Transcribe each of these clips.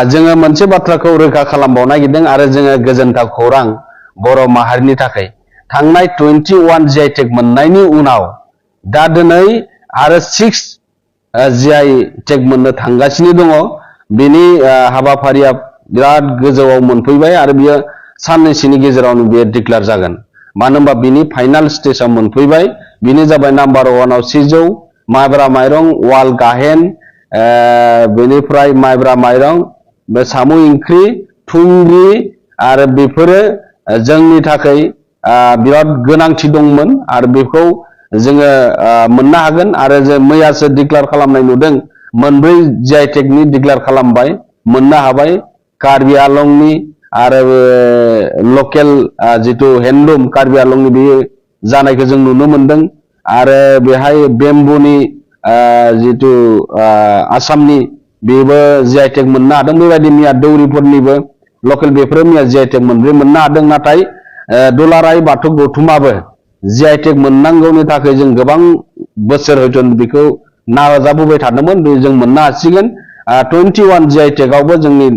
जोङो मोनसे बाथ्राखौ रोखा खालामबावनो नागिरदों आरो जोङो गोजोनथाव खौरां बर' माहारिनि थाखाय थांनाय 21 GI टेग मोननायनि उनाव दा दिनै आरो 6 GI टेग मोननो थांगासिनो दङ। बिनि हाबाफारिया बिराद गोजौआव मोनफैबाय आरो बियो साननैसोनि गेजेरावनो बियो डिक्लेयार जागोन। मानो होनबा बिनि फाइनाल स्टेजआव मोनफैबाय। बिनि जाबाय नाम्बार 1आव सिजौ माइब्रा माइरं वाल गाहेन, बेनिफ्राय माइब्रा माइरं, साम' ओंख्रि, थुंग्रि आरो बेफोरो जोंनि थाखाय बिराद गोनांथि दंमोन आरो बेखौ जोङो मोननो हागोन। आरो जों मैयासो डिक्लेयार खालामनाय नुदों, मोनब्रै GI टेगनि डिक्लेयार खालामबाय, मोननो हाबाय। कार्बि आलंनि आरो लकेल जिथु हेन्डलुम कार्बि आलंनि बेयो जानायखौ जों नुनो मोनदों। आरो बेहाय बेम्बुनि जिथु आसामनि बेबो GI टेग मोननो हादों। बेबायदि मैया दौरिफोरनिबो लकेल बेफोरो मैया GI टेग मोनब्रै मोननो हादों। नाथाय दुलाराय बाथौ गौथुमाबो GI टेग मोननांगौनि थाखाय जों गोबां बोसोर हयथ' बेखौ नाजाबोबाय थादोंमोन, बे जों मोननो हासिगोन। 21 GI टेगआवबो जोंनि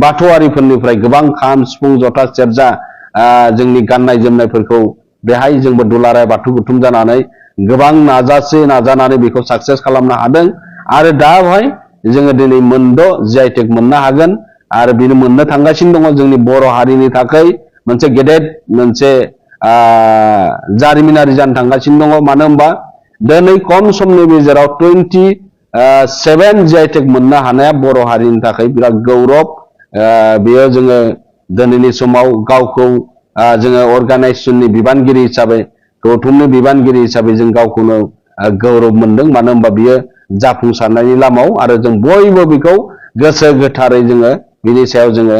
बाथौआरिफोरनिफ्राय गोबां खाम सिफुं जथा सेरजा जोंनि गाननाय जोमनायफोरखौ बेहाय जोंबो दुलाराय बाथौ गौथुम जानानै गोबां नाजानानै बेखौ साक्सेस खालामनो हादों। आरो दा बेवहाय जोङो दिनै मोनद' GI टेग मोननो हागोन आरो बेनो मोननो थांगासिनो दङ। जोंनि बर' हारिनि थाखाय मोनसे गेदेर मोनसे जारिमिनारि जानो थांगासिनो दङ। मानो होनबा दिनै खम समनि गेजेराव 27 GI टेग मोननो हानाया बर' हारिनि थाखाय बिराद गौरब। बेयो जोङो दिनैनि समाव गावखौ जोङो अर्गानाइजेसननि बिबानगिरि हिसाबै, गौथुमनि बिबानगिरि हिसाबै जों गावखौनो गौरब मोनदों। मानो होनबा बियो जाफुंसारनायनि लामायाव आरो जों बयबो बेखौ गोसो गोथारै जोङो बिनि सायाव जोङो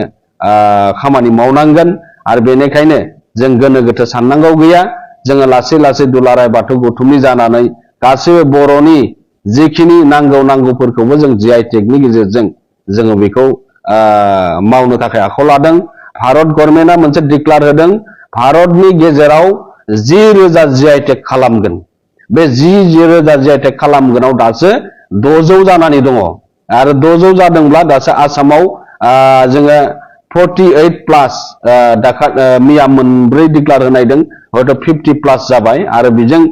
खामानि मावनांगोन। आरो बेनिखायनो जों गोनो गोथो साननांगौ गैया। जोङो लासै लासै दुलाराय बाथौ गौथुमनि जानानै गासैबो बर'नि जिखिनि नांगौफोरखौबो जों GI टेगनि गेजेरजों जोङो बेखौ मावनो थाखाय आखायाव लादों। भारत गभर्नमेन्टआ मोनसे डिक्लेयार होदों, भारतनि गेजेराव 10,000 GI टेग खालामगोन। बे 10,000 GI टेग खालामगोनाव दासो 600 जानानै दङ। आरो 600 जादोंब्ला दासो आसामाव जोङो 48+ मैया मोनब्रै डिक्लेयार होनायदों, हयथ' 50+ जाबाय आरो बेजों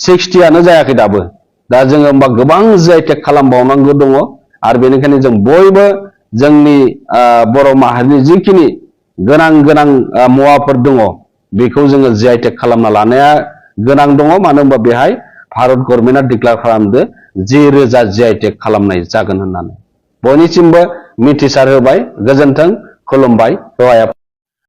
60आनो जायाखै दाबो। दा जोङो होमबा गोबां GI टेग खालामबावनांगौ दङ। आरो बेनिखायनो जों बयबो जोंनि बर' माहारिनि जिखिनि गोनां मुवाफोर दङ बेखौ जोङो GI टेग खालामना लानाया गोनां दङ। मानो होनबा बेहाय भारत गभर्नमेन्टआ डिक्लेयार खालामदो 10,000 GI टेग खालामनाय जागोन होननानै बयनिसिमबो मिथिसार होबाय। गोजोन्थों, खुलुमबाय, दहाया